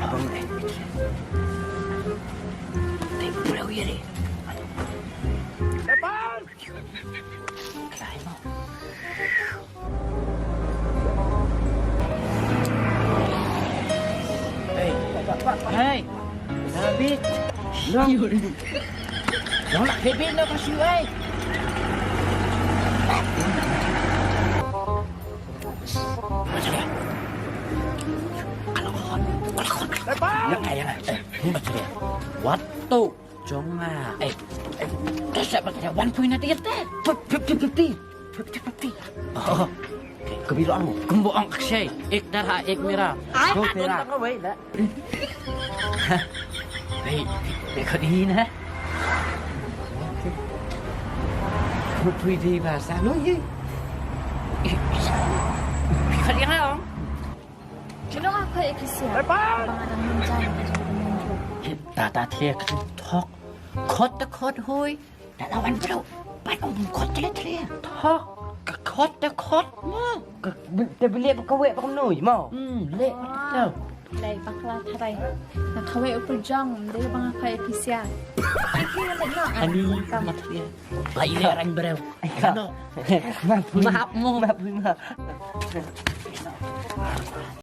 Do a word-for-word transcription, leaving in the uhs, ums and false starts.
Abang, eh. Tei pula wiri. Hey, David. Long. Long lah David na kasi, eh. Ïa, ïa, ïa. Eh, ni macam ni. Wat tu. Jong nga. Eh, eh, dah siap pakai one point nanti kata. Fifty fifty. Fifty fifty. Oh. Ka bi long. Kumbu ong akshay. Ek darha ek mera. Go tera. Wei la. Hei, ek ko di na. Pui di ba sa no ye. Ka di na ong. Kino nga khoi episia. Ba nga dang mynta. Ta ta thia ka thok. Khot ta khot hoi. Da la wan bro. Pat ong khot ta le thia. Thok. Ka khot ta khot mo. Ka te bile ba ka we ba ka noi mo. Hmm, le. Tau. Lei bakla tharai. Na kawei u pujong de ba nga khoi episia. Ai ki le no. Ani ka ma thia. Lai le rang bro. Ai ka. No. Map mo. Map mo.